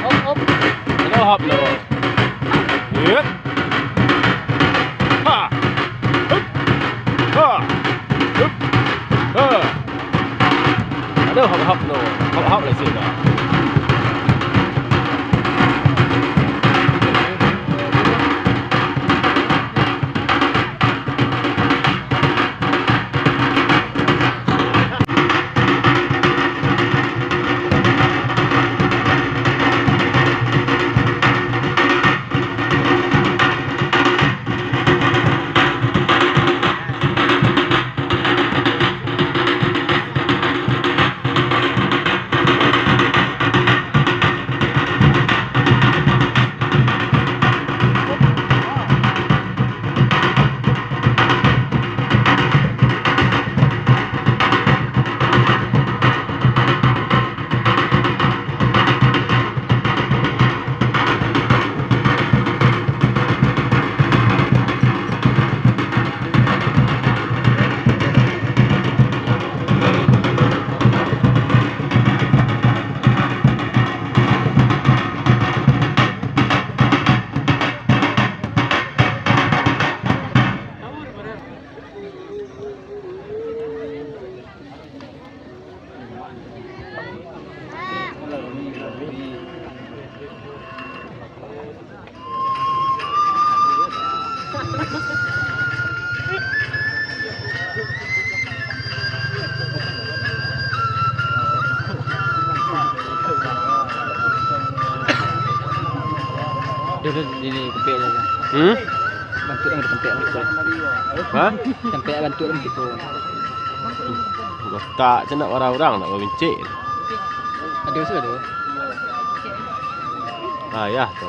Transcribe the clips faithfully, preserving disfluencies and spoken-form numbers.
Hop, hop. Ado hop lo. Yep. Ha. Hup. Ha. Hup. Ha. Ado hop-hop lo. Hop-hop lah sini. Duh, duh, di, di, kepek je. Hmm? Bantuak yang di kepek, bantuak. Ha? Sampai bantuak yang gitu. Letak je nak barang-barang, nak babincik. Ada sudah tu. Ah, ya, tu.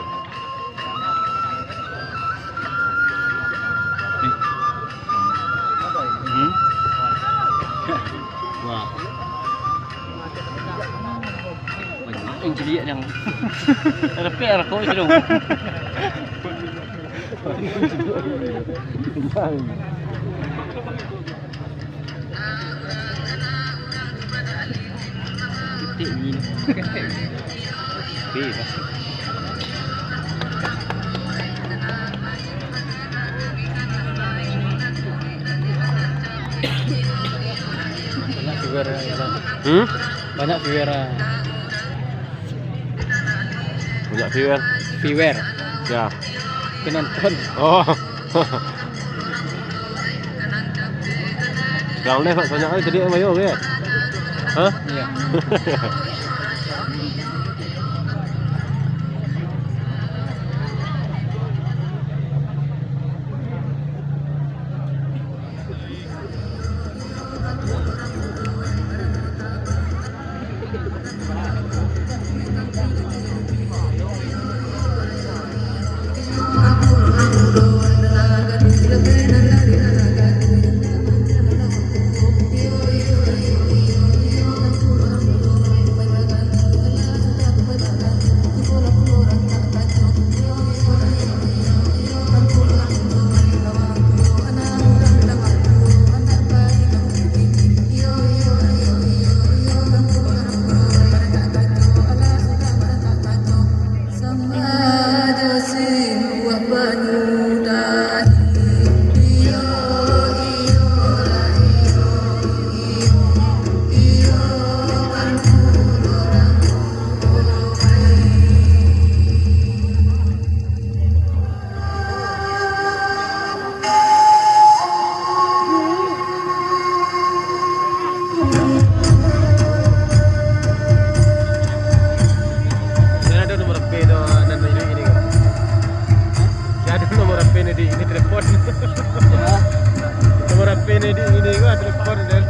Hmm? Wah. Banyak yang ciliak yang repek rokok itu dong. Titik ni. Bebas. Banyak viewer, ya, Bang. Hmm? Banyak viewer, ah. Banyak viewer. Viewer. Ya. Penonton. Oh. Sekarang ni banyak kali tadi yang bayar, oke? Hah? Iya. Sia ado nomor H P tu, nan iduik ini ko? Sia ado nomor H P nan iduik ini, telepon. Nomor H P nan iduik ini ko, telepon, kan?